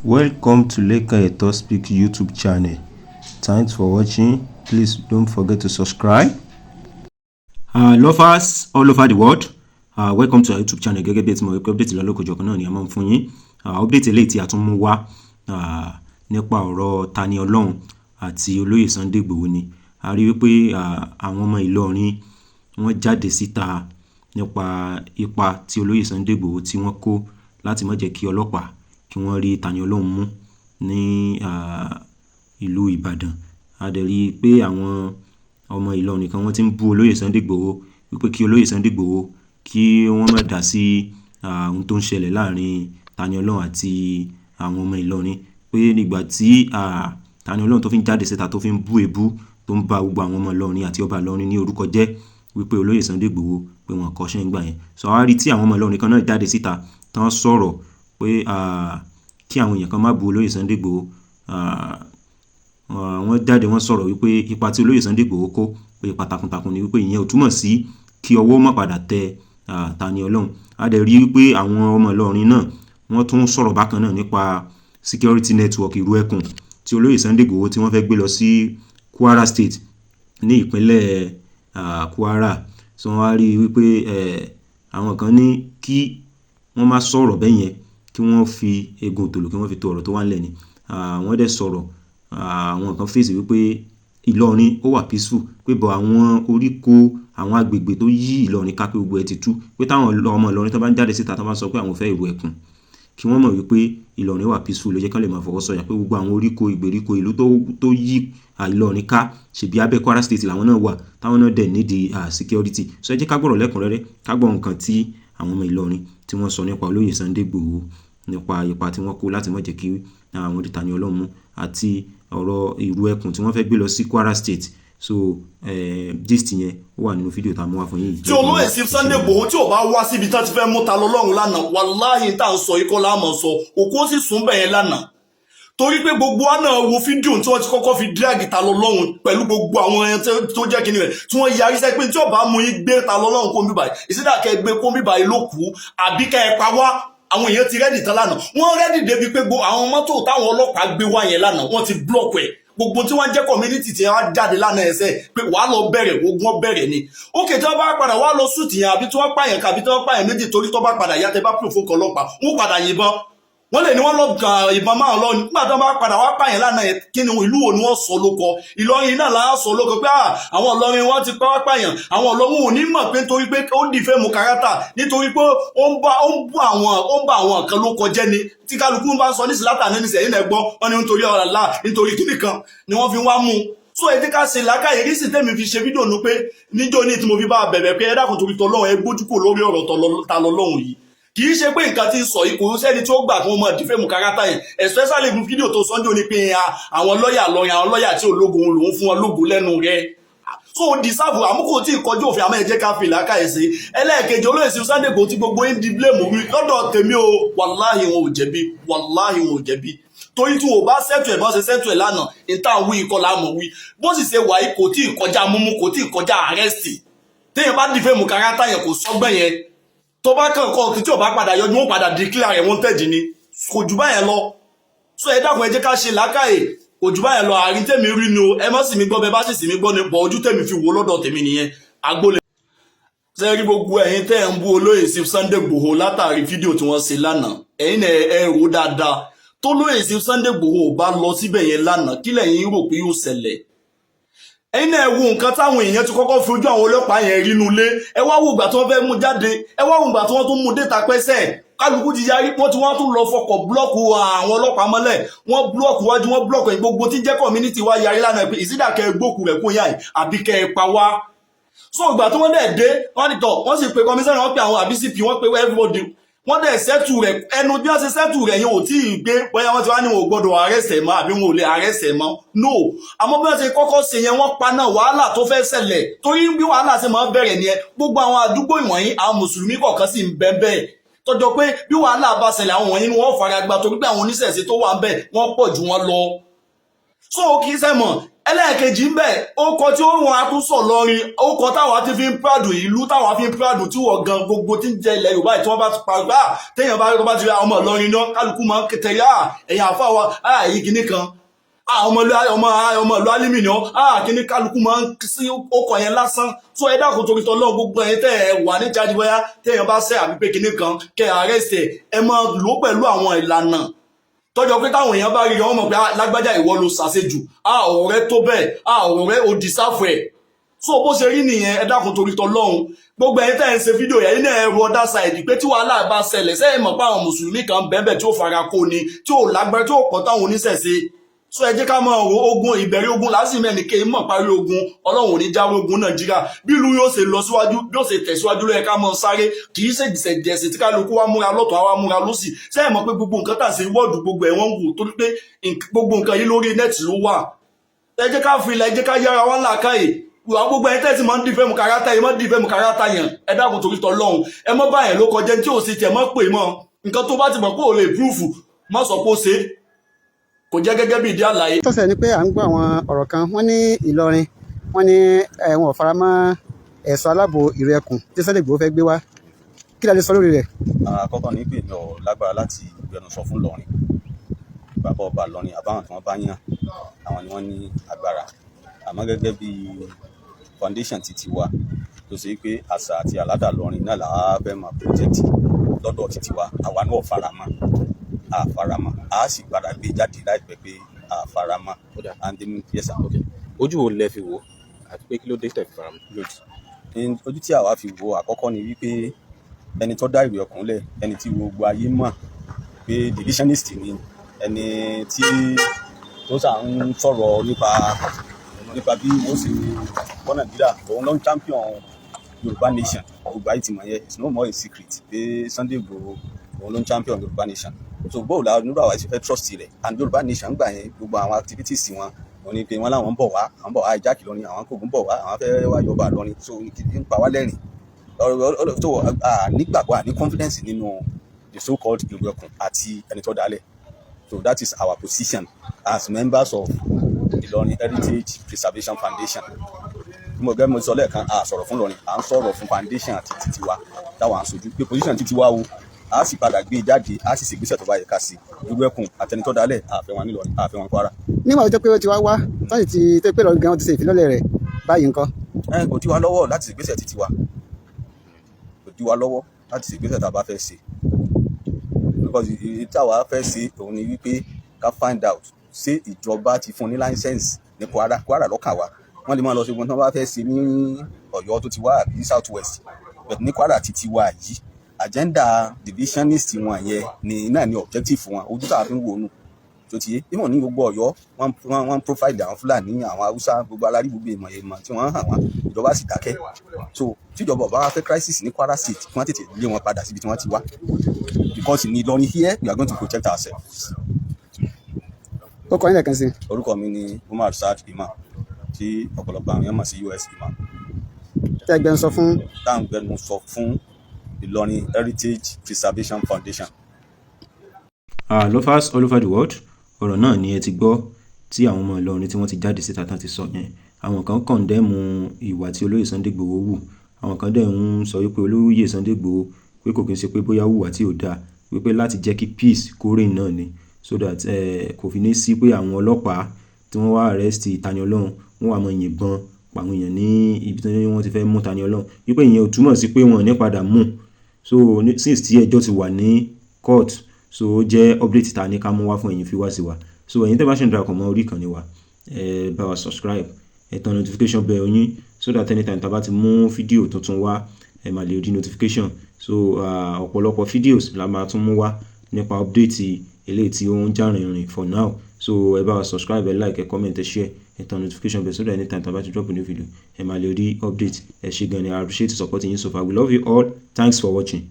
Welcome to Lekan Eto Speak YouTube channel. Thanks for watching. Please don't forget to subscribe. Lovers all over the world, welcome to our YouTube channel. Gẹ́gẹ́ bí ẹ ti mọ̀ wípé update lọ́lọ́kọ̀jọ̀kan náà ni a máa ń fún yín. Update eléyìí tí a tún mú wá nípa ọ̀rọ̀ Tani Olohun àti olóyè Sunday Igboho ni. A rí wípé àwọn ọmọ Ìlọrin, wọ́n jáde síta nípa ipa tí olóyè Sunday Igboho tí wọ́n kó láti má jẹ́ kí ọlọ́pàá kí wọ́n rí Tani Olohun mú ní ìlú Ìbàdàn. A dẹ̀ rí i pé àwọn ọmọ Ìlọrin kan, wọ́n ti ń bú olóyè Sunday Igboho wípé kí olóyè Sunday Igboho kí wọ́n má dá sí ohun tó ń ṣẹlẹ̀ láàrin Tani Olohun àti àwọn ọmọ Ìlọrin, pé nígbà tí Tani Olohun tó fi ń jáde síta, tó fi ń bú èébú, tó ń ba gbogbo àwọn ọmọ Ìlọrin àti ọba Ìlọrin ní orúkọ jẹ́, wípé olóyè Sunday Igboho pé wọn kọ́ṣẹ́ ńgbà yẹn. So àwa rí tí àwọn ọmọ Ìlọrin kan náà jáde síta tán sọ̀rọ̀ pé kí àwọn èèyàn kan má bú olóyè Sunday Igboho. Wọ́n jáde, wọ́n sọ̀rọ̀ wípé ipa tí olóyè Sunday Igboho kó, pé ipa takuntakun ni, wípé ìyẹn ò túmọ̀ sí kí ọwọ́ má padà tẹ Tani Olohun. A dẹ̀ rí wípé àwọn ọmọ Ìlọrin náà, wọ́n tún sọ̀rọ̀ bákan náà nípa security network ìlú ẹkùn tí olóyè Sunday Igboho tí wọ́n fẹ́ gbé lọ sí Kwara State, ní ìpínlẹ̀ Kwara. So wọ́n á rí wípé àwọn kan ní kí wọ́n má sọ̀rọ̀ bẹ́ẹ̀ yẹn, kí wọ́n fi egun òtòlù, kí wọ́n fi to ọ̀rọ̀ tó wà nílẹ̀ ni. Wọ́n dẹ̀ sọ̀rọ̀, àwọn kan fèsì wípé Ìlọrin ó wà peaceful, pé bọ̀ àwọn oríko, àwọn agbègbè tó yí Ìlọrin ká, pé gbogbo ẹ̀ ti tú, pé táwọn ọmọ Ìlọrin tó bá ń jáde síta, tó bá ń sọ pé àwọn fẹ́ ìrù ẹkùn, kí wọ́n mọ̀ wípé Ìlọrin wà peaceful ló jẹ́ kí wọ́n lè máa fọwọ́ sọ̀yà, pé gbogbo àwọn oríko, ìgbèríko, ìlú tó yí Ìlọrin ká, ṣèbí abẹ́ Kwara State làwọn náà wà, táwọn náà dẹ̀ nídìí security. So ẹ jẹ́ ká gbọ́rọ̀ lẹ́kùnrẹ́rẹ́, ká gbọ́ nǹkan tí àwọn ọmọ Ìlọrin tí wọ́n sọ nípa olóyè Sunday Igboho, nípa ipa tí wọ́n kó láti má jẹ́ kí àwọn rí Tani Olohun mú, àti ọ̀rọ̀ ìrù ẹkùn tí wọ́n fẹ́ gbé lọ sí Kwara State. So gist yẹn, ó wà nínú fídíò tá a mú wá fún yín yìí. Tí olóyè sí Sunday Igboho tí ò bá wá síbi tán ti fẹ́ mú ta lọ́lọ́run lánàá, wàláhì, tá à ń sọ ikọ́ láàmú sọ, òkú ó sì sùn bẹ̀yẹn lánàá, torí pé gbogbo wa náà wo fídíò tí wọ́n ti kọ́kọ́ fi drag ta lọ́lọ́run pẹ̀lú gbogbo àwọn ẹyẹ tó jẹ́ kíni rẹ̀ tí wọ́n yarí sẹ́ pé tí ó bá mú yín gbé ta lọ́lọ́run kó ń bíbáyìí, ìsídà kẹ́ gbé kó ń bíbáyìí ló kú àbí kẹ́ ẹ pa wá. Àwọn èèyàn ti ready tán lánàá. Wọ́n ready débi pé gbogbo àwọn mọ́tò táwọn ọlọ́pàá gbé wá yẹn lánàá, wọ́n ti block ẹ̀. Gbogbo tí wọ́n jẹ́ community tí wọ́n jáde lánàá ẹsẹ̀ pé wàá lọ bẹ̀rẹ̀, ogun bẹ̀rẹ̀ ni. Ókè, tí wọ́n bá padà wá lọ shoot yẹn, àbí tí wọ́n pààyàn, kàbí tí wọ́n pààyàn méjì, torí tó bá padà yá, tẹ́ bá provoke ọlọ́pàá, wọ́n padà yìnbọn, wọ́n lè ní wọ́n lọ gan ìbọn márùn lọ. Nígbà tí wọ́n bá padà wá pààyàn lánàá yẹn, kí ni ìlú wo ni wọ́n sọ lóko? Ìlọrin náà là á sọ lóko pé àwọn Ìlọrin, wọ́n ti pa wá pààyàn. Àwọn Ìlọrin ò ní mọ̀ pé nítorí pé ó defame character, nítorí pé ó ń bú àwọn, ó ń bá àwọn kan ló kọjẹ́ ni tí kálukú bá ń sọ ní sílátà ní ìsẹ̀yìn náà gbọ́ wọ́n ní nítorí ọ̀rọ̀ là, nítorí kíní kan ni wọ́n fi wá mú un. So ẹ jẹ́ ká ṣe làákàyè rí sí. Tẹ́mi fi ṣe fídíò nu pé níjó ní tí mo fi bá bẹ̀bẹ̀ pé ẹ dákun, torí tọlọ́run, ẹ gbójú kò lórí ọ̀rọ̀ ta lọ́lọ́run yìí. Kì í ṣe pé nǹkan tí ń sọ yìí, kò sẹ́ni tí ó gbà kí wọ́n máa defame character yẹn, especially fún fídíò tó sọ́njọ́ ní pé àwọn lọ́ọ̀yà lọ́ọ̀yà, àwọn lọ́ọ̀yà tí ológun lòún fún wọn lógun lẹ́nu rẹ̀. So deserve àmúkò tí ìkọjú òfin, àmọ́ ẹ jẹ́ ká fi làákàyè sí. Ẹlẹ́ẹ̀kejì, olóyè sí Sunday Igboho tí gbogbo yín di blame wí lọ́dọ̀ tèmi o, wàláhì, wọn ò jẹ̀bi, wàláhì, wọn ò jẹ̀bi, torí tí wọn ò bá settle ẹ̀ bọ́n ṣe settle ẹ̀ lánàá, ìta wí ikọ̀ láàmú wí. Bó sì ṣe wà yìí, kò tí ì kọjá múmú, kò tí ì kọjá arrest. Téèyàn bá defame character yẹn, kò sọ́gbẹ́ yẹn, tó bá kàn kọ́ tí ò bá padà yọjú, wọn padà declare rẹ̀ wanted ni, kò jù báyẹn lọ. So ẹ dákun, ẹ jẹ́ ká ṣe làákàyè, kò jù báyẹn lọ. Àárín tèmi rí ni o, ẹ má sì mí gbọ́, bẹ́ẹ̀ bá sì sì mí gbọ́ ni bọ̀, ojú tèmi fi wò lọ́dọ̀ tèmi nìyẹn. Agbólé ṣe rí gbogbo ẹ̀yin tẹ́ ẹ̀ ń bú olóyè sí Sunday Igboho látàrí fídíò tí wọ́n ṣe lánàá, ẹ̀yin náà ẹ rò dáadáa. Tó lóyè sí Sunday Igboho ò bá lọ síbẹ̀ yẹn lánàá, kí lẹ̀yin rò pé yóò ṣẹlẹ̀? Ẹ̀yin náà wo nǹkan táwọn èèyàn ti kọ́kọ́ fi ojú àwọn ọlọ́pàá yẹn rí nulẹ̀. Ẹ wá wo ìgbà tí wọ́n fẹ́ mú jáde, ẹ wá wo ìgbà tí wọ́n tún mú déta pẹ́sẹ̀. Kálukú ti yarí, wọ́n ti wọ́n tún lọ fọkọ̀ block àwọn ọlọ́pàá mọ́lẹ̀, wọ́n block wájú, wọ́n block ẹ̀yìn. Gbogbo tí jẹ́ community wá yarí lánàá pé ìsídà kẹ́ ẹ gbókù rẹ̀ kún yáì àbí kẹ́ ẹ pa wá. So ìgbà tí wọ́n dẹ̀ dé, wọ́n ní tọ̀, wọ́n sì pe komisanna, wọ́n pe àwọn àbí CP, wọ́n pe everybody, wọ́n dẹ̀ settle rẹ̀. Ẹnu bí wọ́n ṣe settle rẹ̀ yẹn ò tí ì gbé bóyá wọ́n ti wá ní wọn ò gbọ́dọ̀ arrest ẹ̀ mọ́ àbí wọn ò lè arrest ẹ̀ mọ́. No, àmọ́ bí wọ́n ṣe kọ́kọ́ ṣe yẹn, wọ́n paná wàhálà tó fẹ́ ṣẹlẹ̀, torí bí wàhálà ṣe máa bẹ̀rẹ̀ nìyẹn. Gbogbo àwọn àdúgbò ìwọ̀nyí, àwọn mùsùlùmí kọ̀ọ̀kan sì ń bẹ bẹ́ẹ̀, tọjọ́ pé bí wàhálà bá ṣẹlẹ̀, àwọn wọ̀nyí ni wọ́n fara gbá, torí pé àwọn oníṣẹ̀ṣe tó wà ń bẹ̀, wọ́n pọ̀ ju wọn lọ. So kì í ṣe mọ̀ Ẹlẹ́ẹ̀kejì ń bẹ̀, ó kọ tí ó wọn atúnṣọ̀ lọ́rin, ó kọ táwa ti fi ń proud, ìlú táwa fi ń proud, tí wọ́n gan gbogbo tí ń jẹ ilẹ̀ Yorùbá yìí, tí wọ́n bá ti pa á, téèyàn bá tó bá ti rí ọmọ Ìlọrin náà, kálukú máa ń tẹ̀lé à ẹ̀yìn àfa wa, à èyí kìíní kan, à ọmọ ìlú, ọmọ ọmọ ìlú Álímì ni ọ́, à kìíní, kálukú máa ń sí ọkọ̀ yẹn lásán. So ẹ dákun torí tọ́lọ́, gbogbo ẹ̀yin tẹ́ ẹ wà ní jáde, bóyá téèyàn bá ṣẹ̀ àbí pé kìíní kan kẹ́ ẹ arrest ẹ, ẹ máa lò ó pẹ̀lú àwọn ìlànà tọ́jọ́ pé táwọn èèyàn bá rí wọn mọ̀ pé, "Ah, lágbájá, ìwọ ló ṣàṣejù, ah, ọ̀rọ̀ rẹ tó bẹ́ẹ̀, ah, ọ̀rọ̀ rẹ ò deserve ẹ̀." So bó ṣe rí nìyẹn. Ẹ dákun torí tọlọ́hun, gbogbo ẹ̀yin tẹ́ ẹ̀ ń ṣe fídíò yẹn ní ẹ̀rọ other side pé tí wàhálà bá ṣẹlẹ̀ sẹ́yìn, mọ̀ pé àwọn mùsùlùmí kan bẹ́ẹ̀ tí ó fara kó ni, tí ò lágbára, tí ò pọ̀ táwọn oníṣẹ̀ṣe. So ẹ jẹ́ ká máa ro ogun ìbẹ̀rẹ̀ ogun lásìmọ̀ ẹnìkan mọ̀ parí ogun. Ọlọ́run ò ní jáwé ogun Nàìjíríà. Bí ìlú yóò ṣe lọ síwájú, bí ó ṣe tẹ̀síwájú ló yẹ ká máa sáré, kì í ṣe jẹ̀sẹ̀ tí kálukú wa múra lọ́tọ̀, àwa múra lọ́sì. Sẹ́yìn mọ̀ pé gbogbo nǹkan tà sí wọ́ọ̀dù, gbogbo ẹ̀ wọ́n ń wò, torí pé gbogbo nǹkan yìí lórí net ló wà. Ẹ jẹ́ ká fi ilẹ̀, ẹ jẹ́ ká yára wọn làákàyè wà. Gbogbo ẹni tẹ́sí máa ń defame character yìí, máa ń defame character yẹn, ẹ dákun torí tọlọ́hun, ẹ mọ́ báyẹn ló kọjá tí ò sí tiẹ̀ mọ́ pè mọ́. Nǹkan tó bá ti mọ̀ pé ò lè proof, má sọ pé ó ṣe é. Kò jẹ́ gẹ́gẹ́ bí ìdí àlàyé. Tó ṣẹlẹ̀ ni pé à ń gbọ́ àwọn ọ̀rọ̀ kan, wọ́n ní Ìlọrin, wọ́n ní wọn ò fara mọ́ ẹ̀ṣọ́ aláàbò ìrù ẹkùn tí Sunday Igboho fẹ́ gbé wá. Kí la lè sọ lórí rẹ̀? Àkọ́kọ́ ní pé mi ò lágbára láti gbẹnusọ fún Ìlọrin. Bàbá ọba Ìlọrin àbáwọn tí wọ́n bá yàn, àwọn ni wọ́n ní agbára. Àmọ́ gẹ́gẹ́ bí foundation ti tiwa, tó ṣe pé àṣà àti àládà Ìlọrin náà làwa fẹ́ máa protect lọ́dọ̀ ti tiwa, àwa náà faramọ́, a faramọ́, a sì padà gbé jáde láìpẹ́ pé a faramọ́. Ó dáa. And then, yes sir. Ok, ojú wo lẹ fi wò ó, àti pé kí ló dé tẹ́ fi faramọ́? Good. Ojú tí àwa fi wo àkọ́kọ́ ni wípé ẹni tó dá ìlú ẹkùn lẹ̀, ẹni tí gbogbo ayé mọ̀ pé divisionist ni, ẹni tí tó sà ń sọ̀rọ̀ nípa bí wọ́n ṣe kọ́ Nàìjíríà, òun ló ń champion Yorùbá nation. Gbogbo ayé ti mọ̀ yẹn, it's no more a secret pé Sunday Igboho, òun ló ń champion Yorùbá nation. So bóòlù àwọn nígbà wà ṣe fẹ́ trust rẹ̀? And Yorùbá nation gbà yẹn, gbogbo àwọn activities wọn, wọ́n ní pé wọ́n láwọn ń bọ̀ wá, àwọn ń bọ̀ wá hijack Ìlọrin, àwọn kò ń bọ̀ wá, àwọn fẹ́ wá yọba Ìlọrin. So kì í pa wá lẹ́rìn tó nígbàgbọ́, àní confidence nínú the so called ìlú ẹkùn àti ẹni tó dálẹ̀. So that is our position as members of Ìlọrin Heritage Preservation Foundation. Bí mo gẹ́gẹ́ mo sọ lẹ́ẹ̀kan, a sọ̀rọ̀ fún Ìlọrin, à ń sọ̀rọ̀ fún foundation àti títí wa táwọn à ń sojú pé position títí wa o, a sì padà gbé e jáde, a sì ṣègbésẹ̀ tó bá yẹ ká sí. Ìlú ẹkùn àtẹni tó dálẹ̀, a fẹ́ wọn nílọrin, a fẹ́ wọn Kwara. Nígbà tó jẹ́ pé ó ti wá wá tọ́sí ti tó pé Ìlọrin gan ti ṣe ìfilọ́lẹ̀ rẹ̀ báyìí ńkọ́? Ẹ kò dí wa lọ́wọ́ láti ṣègbésẹ̀ títí wa, kò dí wa lọ́wọ́ láti ṣègbésẹ̀ tá a bá fẹ́ ṣe, because èyí táwa fẹ́ ṣe òun ni wípé ká find out ṣé ìjọba ti fún ní license ní Kwara. Kwara lọ́kàn wa. Wọ́n lè máa lọ ṣe gbọ́n tí wọ́n bá fẹ́ ṣe ní Ọ̀yọ́ tó ti wá àbí South West, but ní Kwara ti tiwa yìí, agenda divisionist wọn yẹn ni náà ni objective wọn. Ojú tá a fi ń wò nù tó ti yé ìmọ̀ ní gbogbo Ọ̀yọ́, wọ́n profile àwọn Fúlàní, àwọn Haúsá, gbogbo alárí, gbogbo ìmọ̀ ìmọ̀ tí wọ́n hàn wọ́n, ìjọba sì dákẹ́. So tíjọba ọba wa fẹ́ crisis ní Kwara State, kí wọ́n tètè lé wọn padà síbi tí wọ́n ti wá, because ní Ìlọrin here, we are going to protect ourselves. Ó kọ́ yín lẹ́ẹ̀kan sí i. Orúkọ mi ni Umar Saad Imam, tí ọ̀pọ̀lọpọ̀ àwọn èèyàn mọ̀ sí US Imam. Tẹ́ gbẹnu sọ fún. Táwọn gbẹnu sọ fún Ìlọrin Heritage Preservation Foundation. Lovers all over the world, ọ̀rọ̀ náà ni ẹ ti gbọ́ tí àwọn ọmọ Ìlọrin tí wọ́n ti jáde síta tán ti sọ yẹn. Àwọn kan condemn ìwà tí olóyè Sunday Igboho hù, àwọn kan dẹ̀ ń sọ wípé olóyè Sunday Igboho pé kò kí n ṣe pé bóyá hùwà tí ò dáa, wípé láti jẹ́ kí peace kó reign náà ni, so that kò fi ní sí pé àwọn ọlọ́pàá tí wọ́n wá arrest Tani Olohun, wọ́n wá máa yìnbọn pa àwọn èèyàn ní ibi tí wọ́n ti fẹ́ mú Tani Olohun, wípé ìyẹn ò túmọ̀ sí pé wọ́n ò ní padà mú. So since tí ẹjọ́ ti wà ní court, so ó jẹ́ update ta ní ká mú wá fún ẹ̀yin viewers wa. So ẹ̀yin tẹ́ bá ṣe ń darapọ̀ mọ́ orí ìkànnì wa, ẹ bá wa subscribe, ẹ tan notification bell yín, so that anytime tá bá ti mú fídíò tuntun wá, ẹ máa lè rí notification. So ọ̀pọ̀lọpọ̀ videos la máa tún mú wá nípa update eléyìí tí ó ń jà rìnrìn for now. So ẹ bá wa subscribe, ẹ like, ẹ comment, ẹ share, ẹ tan notification bell, so that anytime tá bá ti drop a new video, ẹ máa lè rí update. Ẹ ṣé gan ni. I appreciate the support yín so far. We love you all. Thanks for watching.